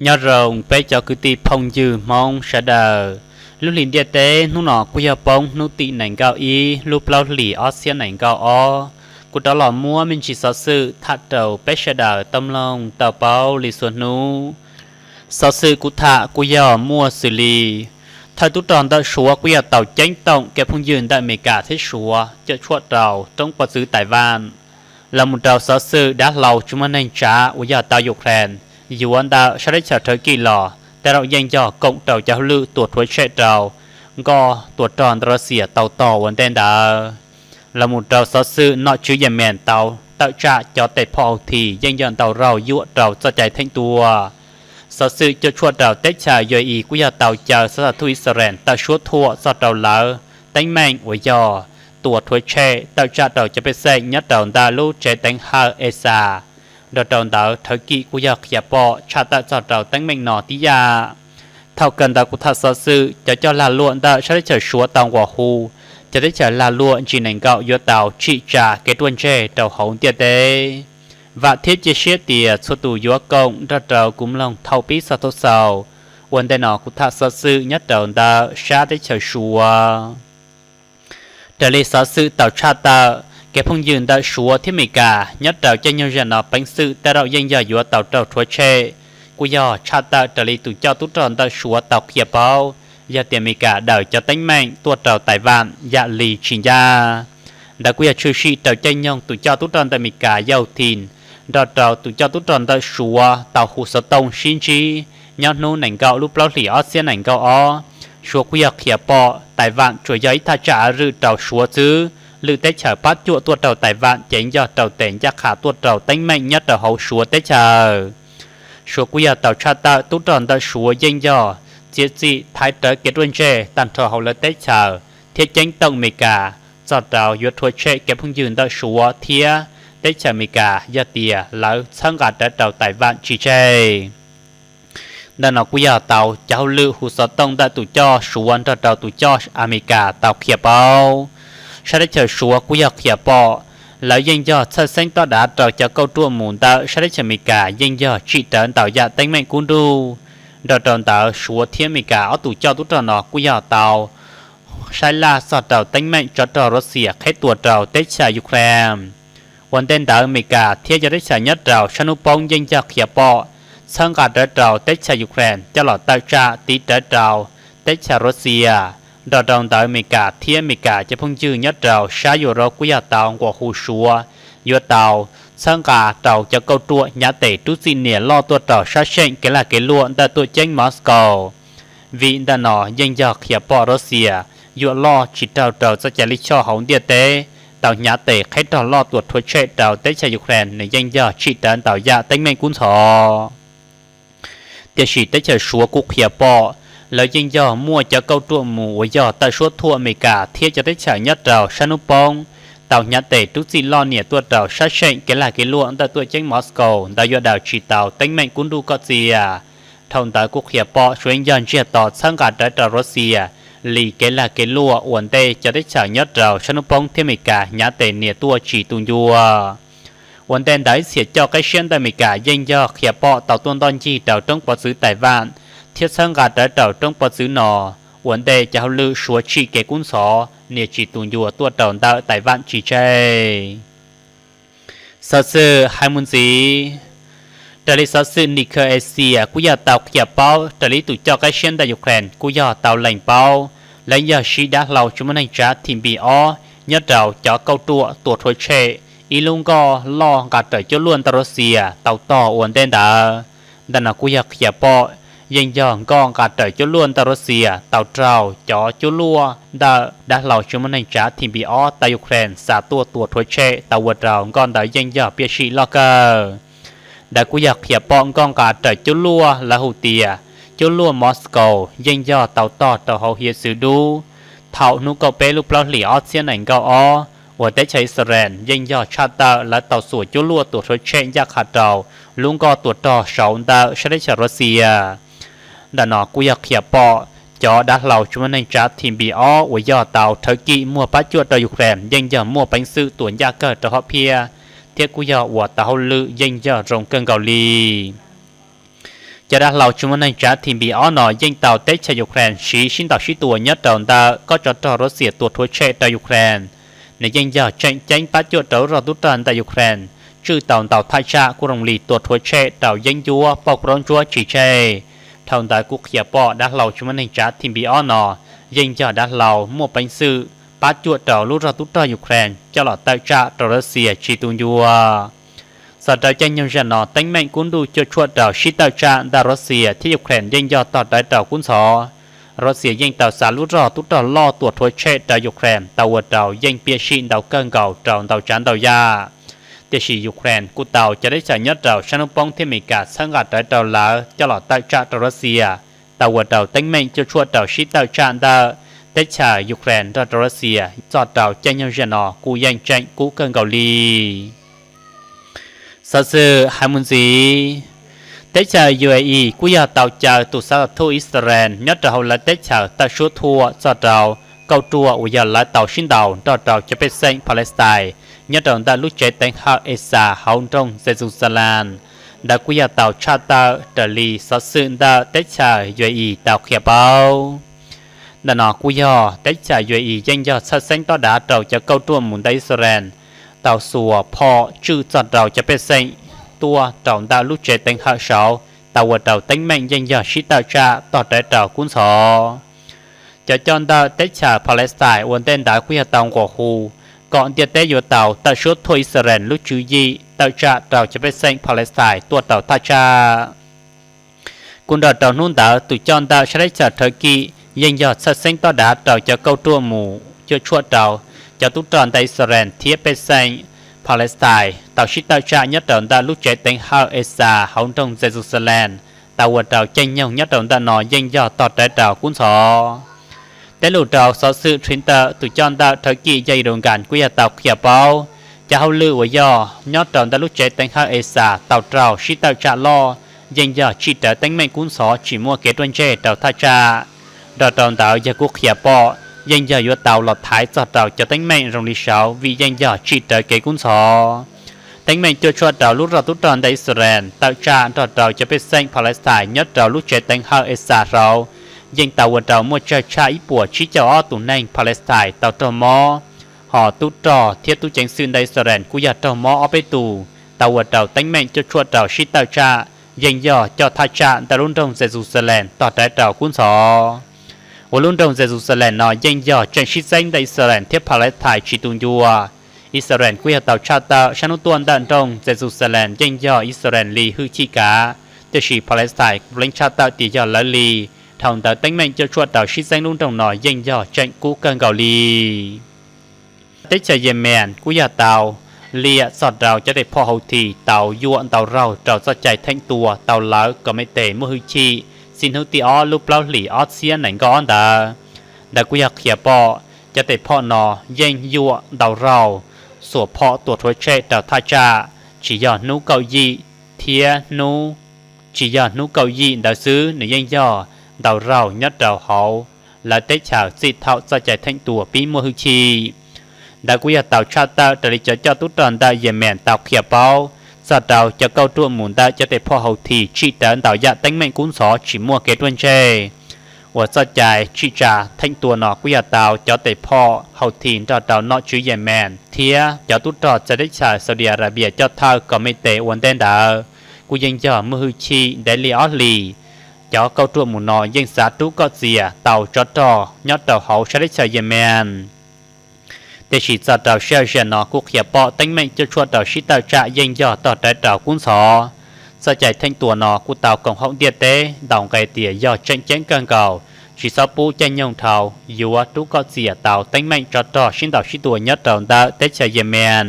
Nyob zoo peb cov kwv tij phooj ywg Hmoob sawv daws. Lub hlis ntiaj teb hnub no kuj yog poob hnub tim nees nkaum ib lub plaub hlis ob txhiab nees nkaum ob. Kuv rov los muab me ntsis xov xwm tham rau peb sawv daws tau mloog tau paub li xuas hnub. Xov xwm kuv tham kuj yog muaj xws li thawj tub rog ntawm Suav kuj yog tau ceeb toom kev phooj ywg ntawm Amelikas thiab Suav cuam tshuam rau roob pov txwv Taiwan. Los mus rau xov xwm dav hlau tsis muaj neeg tsav uas yog tau Ukraine yuav ntawm sab teb chaws Thawv Kis los tej zaum yeej yog koom rau cov hauj lwm tua rhuav tshem rau nkoj tua rog ntawm Russia tau tog ua ntej ntawd. Los mus rau xov xwm nom tswv Yemen tau tawm tsam cov tes phom Houthi yeej yog ntau raug yuam rau txoj cai theej tua. Xov xwm cuam tshuam rau teb chaws U A E kuj yog tau caw xov xas thuj Israel tawm suab thuam txog rau lawv teeb meem uas yog tua rhuav tshem tawm tsam rau cov pej xeem nyob rau ntawm lub tsev teev hawm Esa. Nrog rau ntawd Thawv Kis kuj yog qhia pom tshaj tawm txog rau teeb meem no tib yam. Thaum kawg ntawd kuv tham xov xwm cov coj lag luam ntawm sab teb chaws Suav tau nquas hu cov teb chaws lag luam ntsis nees nkaum yuav tau tsim tsa kev ruaj ntseg rau hauv ntiaj teb. Vam thiab cia siab tias txhua tus yuav koom nrog rau kuv mloog thaum pib txog thaum xaus. Ua ntej no kuv tham xov xwm nyob rau ntawm sab teb chaws Suav. Raws li xov xwm tau tshaj tawm, kev phooj ywg ntawm Suav thiab Amelikas nyob rau caij nyoog zam no peev xwm tej zaum yeej yog yuav tau raug rhuav tshem. Kuj yog tshaj tawm raws li tus coj tub rog ntawm Suav tau qhia paub, yog tias Amelikas daws cov teeb meem tuaj rau Taiwan yam li tsis ncaj. Ntawd kuj yog tshwm sim rau caij nyoog tus coj tub rog ntawm Amelikas Yauj Thim nrog rau tus coj tub rog ntawm Suav tau hu xov tooj sib ntsib nyob hnub nees nkaum lub plaub hlis ob txhiab nees nkaum ob. Suav kuj yog qhia pom Taiwan tsuas yog ib thaj tsam av rwm rau Suav xwb, lwm teb chaws pab cuam tuaj rau Taiwan ces yog raug tes ncaj qha tuaj rau teeb meem nyob rau hauv Suav teb chaws. Suav kuj yog tau tshaj tawm tub rog ntawm Suav yeej yog txiav txim thaiv rawv kev ruaj ntseg tag nrho hauv lawv teb chaws thiab ceeb toom Amelikas txog rau yuav rhuav tshem kev phooj ywg ntawm Suav thiab teb chaws Amelikas yog tias lawv txhawb nqa rawv rau Taiwan tsis tseg. Ntawm no kuj yog tau cov hauj lwm hu xov tooj ntawm tus coj Suav nrog rau tus coj Amelikas tau qhia paub. Sab teb chaws Suav kuj yog qhia pom lawv yeej yog txhawj xeeb tob dav rau cov kauj ruam mus ntawm sab teb chaws Amelikas yeej yog tsim rawv ntau yam teeb meem kub nruj. Nrog rau ntawd Suav thiab Amelikas ob tus coj tub rog no kuj yog tau saib laj txog rau teeb meem tsov rog Russia qheb tua rau teb chaws Ukraine. Ua ntej ntawd Amelikas thiab cov teb chaws nyob rau sab hnub poob yeej yog qhia pom txhawb nqa rawv rau teb chaws Ukraine coj los tawm tsam tiv rawv rau teb chaws Russia. Nrog rau ntawd Amelikas thiab Amelikas cov phooj ywg nyob rau sab Europe kuj yog tau nquas hu Suav yuav tau txhawb nqa rau cov kauj ruam hnyav tes rub txim nias loj tuaj rau sab seem kev lag kev luam ntawm tuam ceeb Moscow. Vim ntawm no yeej yog qhia pom Russia yuam loj tsis raug rau txoj cai lij choj hauv ntiaj teb, tau hnyav tes qheb rog loj tua rhuav tshem rau teb chaws Ukraine nws yeej yog tsim rawv ntau yam teeb meem kub ntxhov. Tiam sis teb chaws Suav kuj qhia pom lawv yeej yog muaj cov kauj ruam mus uas yog tawm suab thuam Amelikas thiab cov teb chaws nyob rau sab hnub poob tau hnyav tes rub txim loj nias tuaj rau sab seem kev lag kev luam ntawm tuam ceeb Moscow ntawd yuav daws tsis tau teeb meem kub nruj kom txias. Dhau ntawd kuj qhia pom Suav yeej yog ntsiag to txhawb nqa rawv rau Russia li kev lag kev luam ua ntej cov teb chaws nyob rau sab hnub poob thiab Amelikas hnyav tes nias tuaj tsis tu ncua. Ua ntej ntawd ib txhia coj qeb siab ntawm Amelikas yeej yog qhia pom tau tuaj ntoj ncig rau roob pov txwv Taiwan thiab txhawb nqa rawv rau roob pov txwv no. Ua ntej cov hauj lwm Suav tsim kev kub ntxhov nias tsis tu ncua tuaj rau ntawm Taiwan tsis tseg. Xov xwm hais mus ntxiv, raws li xov xwm Nikkei Asia kuj yog tau qhia paub raws li ib tus coj qeb siab ntawm Ukraine kuj yog tau lees paub, lawv yog siv dav hlau tsis muaj neeg tsav Thim Npis ob nyob rau cov kauj ruam tua rhuav tshem ib lub nkoj loj nqa raws cuab luaj ntawm Russia tau tog ua ntej ntawd. Ntawm no kuj yog qhia pom yeej yog nkoj nqa raws cuab luaj ntawm Russia tau raug cov cuab luaj ntawm dav hlau tsis muaj neeg tsav Thim Npis ob tau Ukraine xa tuaj tua rhuav tshem tau ua rau nkoj ntawd yeej yog piam sij loj kawg. Ntawd kuj yog qhia pom nkoj nqa raws cuab luaj lawv hu tias cuab luaj Moscow yeej yog tau tog rau hauv hiav txwv dub. Thaum hnub kaum peb lub plaub hlis ob txhiab nees nkaum ob uas teb chaws Israel yeej yog tshaj tawm lawv tau xuas cuab luaj tua rhuav tshem ncaj qha rau lub nkoj tua rog saud ntawm sab teb chaws Russia. Ntawm no kuj yog qhia pom cov dav hlau tsis muaj neeg tsav Thim Npis ob uas yog tau rhawv kim muag pab cuam rau Ukraine yeej yog muaj peev xwm tua ncaj kawg rau hom phiaj, thiab kuj yog ua tau hauj lwm yeej yog zoo kawg nkaus li. Cov dav hlau tsis muaj neeg tsav T B ob no yeej tau teb chaws Ukraine siv sib ntaus sib tua nyob rau ntawm kob tsov rog Russia tua rhuav tshem rau Ukraine. Nws yeej yog tseem ceeb pab cuam rau lub zog tub rog ntawm Ukraine tswj tau ntau thaj tsam kuj zoo li tua rhuav tshem rau yeeb ncuab pauj kub raub ntsuab tsis tseg. Dhau ntawd kuv qhia pom dav hlau tsis muaj neeg tsav T B ob no yeej yog dav hlau muaj peev xwm pab cuam rau lub zog tub rog Ukraine coj los tawm tsam rau Russia tsis tu ncua. Txog rau caij nyoog zaj no teeb meem kub nruj cuam tshuam rau sib tawm tsam ntawm Russia thiab Ukraine yeej yog tog rawv rau kub ntxhov. Russia yeej tau xa lub zog tub rog loj tua rhuav tshem rau Ukraine tau ua rau yeej piam sij ntau kawg nkaus rau ntau tsav ntau yam. Tiam sis Ukraine kuj tau cov teb chaws nyob rau sab hnub poob thiab Amelikas txhawb nqa rawv rau lawv coj los tawm tsam rau Russia, tau ua rau teeb meem cuam tshuam rau sib tawm tsam ntawm teb chaws Ukraine nrog rau Russia txog rau caij nyoog zaj no kuj yeej tseem kub kawg nkaus li. Xov xwm hais mus ntxiv, teb chaws U A E kuj yog tau caw tus xav thum Israel nyob rau hauv lawv teb chaws tawm suab thuam txog rau kauj ruam uas yog lawv tau sib ntaus nrog rau cov pej xeem Palestine nyob rau ntawm lub tsev teev hawm Esa hauv nroog Jerusalem. Ntawd kuj yog tau tshaj tawm raws li xov xwm ntawm teb chaws U A E tau qhia paub. Ntawm no kuj yog teb chaws U A E yeej yog txhawj xeeb tob dav rau cov kauj ruam mus ntawm Israel tau xuas phom tswj txog rau cov pej xeem tuaj rau ntawm lub tsev teev hawm saud tau ua rau teeb meem yeej yog sib tawm tsam tog rawv rau kub ntxhov. Cov coj ntawm teb chaws Palestine ua ntej ntawd kuj yog tau nquas hu kom ntiaj teb yuav tau tawm suab thuam Israel lub tswv yim tawm tsam rau cov pej xeem Palestine tuaj rau thaj tsam. Kuj nrog rau hnub ntawd tus coj ntawm sab teb chaws Thawv Kis yeej yog txhawj xeeb tob dav rau cov kauj ruam mus cuam tshuam rau cov tub rog ntawm Israel thiab pej xeem Palestine tau sib tawm tsam nyob rau ntawm lub tsev teev hawm Esa hauv nroog Jerusalem tau ua rau caij nyoog nyob rau ntawm no yeej yog tog rawv rau kub ntxhov. Tej lus rau xov xwm Reuters, tus coj ntawm Thawv Kis yog Erdogan kuj yog tau qhia paub cov hauj lwm uas yog nyob rau ntawm lub tsev teev hawm Esa tau raug sib tawm tsam loj yeej yog tsim rawv teeb meem kub ntxhov tsis muaj kev ruaj ntseg rau thaj tsam. Nrog rau ntawd yog kuj qhia pom yeej yog yuav tau los thaiv txog rau cov teeb meem zoo li saud vim yeej yog tsim rawv kev kub ntxhov. Teeb meem cuam tshuam rau lub zog tub rog ntawm Israel tawm tsam nrog rau cov pej xeem Palestine nyob rau lub tsev teev hawm Esa saud yeej tau ua rau muaj tsawg tshaj ib puas tsib caug ob tus neeg Palestine tau raug mob, hos tub rog thiab tub ceev xwm ntawm Israel kuj yog raug mob ob peb tus, tau ua rau teeb meem cuam tshuam rau sib tawm tsam yeej yog coj thaj tsam ntawm lub nroog Jerusalem tog rawv rau kub ntxhov. Uas lub nroog Jerusalem no yeej yog tseem sib txeeb ntawm Israel thiab Palestine tsis tu ncua. Israel kuj yog tau tshaj tawm sab hnub tuaj ntawm nroog Jerusalem yeej yog Israel li hwj chim kav, tiam sis Palestine kuj pleev tshaj tawm tias yog lawv li. Dhau ntawd teeb meem cuam tshuam rau sib txeeb lub nroog no yeej yog tseem kub kawg nkaus li. Teb chaws Yemen kuj yog tau liam txog rau cov tes phom Houthi tau yuam ntau raug rau txoj cai theem tua tau lawv kom me tes muaj hwj chim txij hnub tim ob lub plaub hlis ob txhiab nees nkaum ob ntawd. Ntawd kuj yog qhia pom cov tes phom no yeej yuam ntau raug, xuas phom tua rhuav tshem rau thaj tsam, tsis yog hnub kaum yim thiab hnub, tsis yog hnub kaum yim ntawd xwb, nws yeej yog ntau raug nyob rau hauv lawv teb chaws txij thaum txoj cai theem tua pib muaj hwj chim. Ntawd kuj yog tau tshaj tawm raws li cov coj tub rog ntawm Yemen tau qhia paub txog rau cov kauj ruam mus ntawm cov tes phom Houthi tsim rawv ntau yam teeb meem kub ntxhov tsis muaj kev ruaj ntseg. Uas txoj cai tsim tsa theem tua no kuj yog tau cov tes phom Houthi nrog rau nom tswv Yemen thiab cov tub rog txawv teb chaws Saudi Arabia coj thawj kom me tes ua ntej ntawd, kuj yeej yog muaj hwj chim ntev li ob hlis. Cov kauj ruam mus no yeej xav rub kom txias tau tsov rog nyob rau hauv sab teb chaws Yemen. Tiam sis txog rau sij hawm zaum no kuj qhia pom teeb meem cuam tshuam rau sib tawm tsam yeej yog tog rawv rau kub ntxhov. Txoj cai theem tua no kuj tau koom haum ntiaj teb ntaus nqe tias yog tseem ceeb kawg nkaus, tsis txhob pub caij nyoog dhau, yuav rub kom txias tau teeb meem tsov rog sib ntaus sib tua nyob rau ntawm teb chaws Yemen.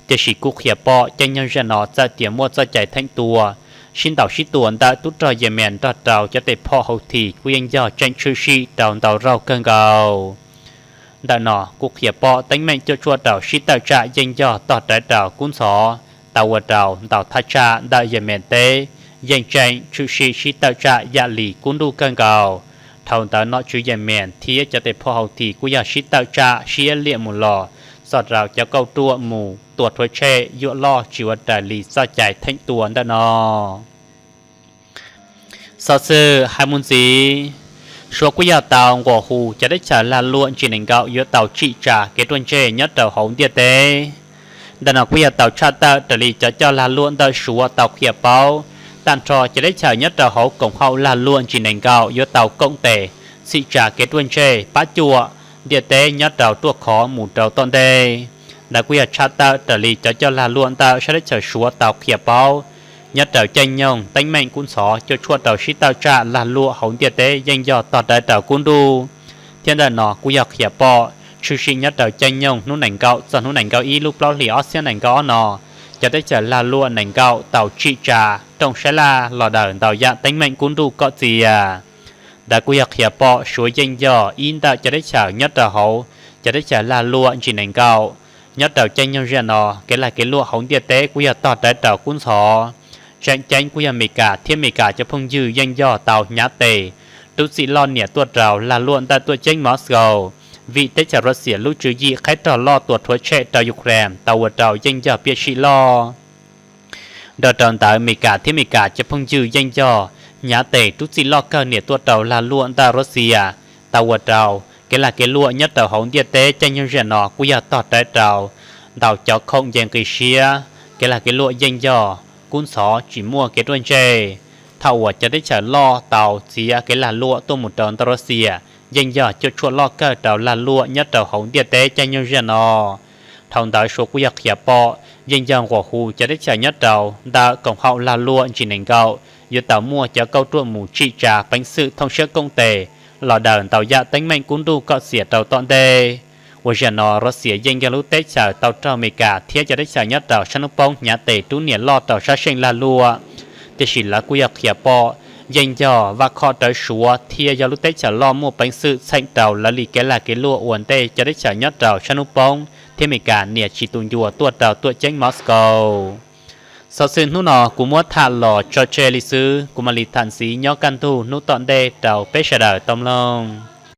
Tiam sis kuj qhia pom caij nyoog zaum no txawm tias muaj txoj cai theem tua, sib ntaus sib tua ntawm tub rog Yemen nrog rau cov tes phom Houthi kuj yeej yog tseem tshwm sim rau ntau raug kawg nkaus. Ntawm no kuj qhia pom teeb meem cuam tshuam rau sib tawm tsam yeej yog tog rawv rau kub ntxhov, tau ua rau ntau thaj tsam ntawm Yemen teb yeej tseem tshwm sim sib tawm tsam yam li kub nruj kawg nkaus. Dhau ntawd nom tswv Yemen thiab cov tes phom Houthi kuj yog sib tawm tsam siab liam mus los txog rau cov kauj ruam mus tua rhuav tshem yuam loj tsis ua raws li txoj cai theem tua ntawm no. Xov xwm hais mus ntxiv, Suav kuj yog tau nquas hu cov teb chaws lag luam ntsis nees nkaum yuav tau tsim tsa kev ruaj ntseg nyob rau hauv ntiaj teb. Ntawm no kuj yog tau tshaj tawm raws li cov coj lag luam ntawm Suav tau qhia paub, tag nrho cov teb chaws nyob rau hauv koom haum lag luam ntsis nees nkaum yuav tau koom tes tsim tsa kev ruaj ntseg pab cuam ntiaj teb nyob rau ruaj khov mus rau tom ntej. Ntawd kuj yog tshaj tawm raws li cov coj lag luam ntawm sab teb chaws Suav tau qhia paub nyob rau caij nyoog teeb meem kub ntxhov cuam tshuam rau sib tawm tsam lag luam hauv ntiaj teb yeej yog tog rawv rau kub nruj. Thiab ntawm no kuj yog qhia pom tshwm sim nyob rau caij nyoog hnub nees nkaum txog hnub nees nkaum ib lub plaub hlis ob txhiab nees nkaum ob no, cov teb chaws lag luam nees nkaum tau tsim tsa rooj sab laj los daws ntau yam teeb meem kub nruj kom txias. Ntawd kuj yog qhia pom Suav yeej yog ib ntawm cov teb chaws nyob rau hauv cov teb chaws lag luam ntsis nees nkaum. Nyob rau caij nyoog zaj no kev lag kev luam hauv ntiaj teb kuj yog tog rawv rau kub ntxhov. Tseem ceeb kuj yog Amelikas thiab Amelikas cov phooj ywg yeej yog tau hnyav tes rub txim loj niam tuaj rau lag luam ntawm tuam ceeb Moscow, vim teb chaws Russia lub tswv yim qhaib rog loj tua rhuav tshem rau Ukraine tau ua rau yeej yog piam sij loj. Nrog rau ntawd Amelikas thiab Amelikas cov phooj ywg yeej yog hnyav tes rub txim loj kawg niam tuaj rau lag luam ntawm Russia, tau ua rau kev lag kev luam nyob rau hauv ntiaj teb caij nyoog zaj no kuj yog tog rawv rau ntau cov khoom nce nqi siab, kev lag kev luam yeej yog kub ntxhov tsis muaj kev ruaj ntseg. Thaum uas cov teb chaws loj tau txiav kev lag luam tuaj mus rau ntawm Russia, yeej yog cuam tshuam loj kawg rau lag luam nyob rau hauv ntiaj teb caij nyoog zaj no. Dhau ntawd Suav kuj yog qhia pom yeej yog nquas hu cov teb chaws nyob rau ntawm koom haum lag luam ntsis nees nkaum yuav tau muaj cov kauj ruam mus tsim tsa peev xwm thooj siab koom tes los daws ntau yam teeb meem kub nruj kom txias rau tom ntej. Uas zaj no Russia yeej yog lub teb chaws tau raug Amelikas thiab cov teb chaws nyob rau sab hnub poob hnyav tes rub niam loj rau sab seem lag luam. Tiam sis lawv kuj yog qhia pom yeej yog vaj khom rawv Suav thiaj yog lub teb chaws loj muaj peev xwm txheem rau lawv li kev lag kev luam ua ntej cov teb chaws nyob rau sab hnub poob thiab Amelikas niam tsis tu ncua tuaj rau tuam ceeb Moscow. Xov xwm hnub no kuv muab tham los tso tseg li xwb, kuv mam li tham ntxiv nyob kaj ntug hnub tom ntej rau peb sawv daws tau mloog.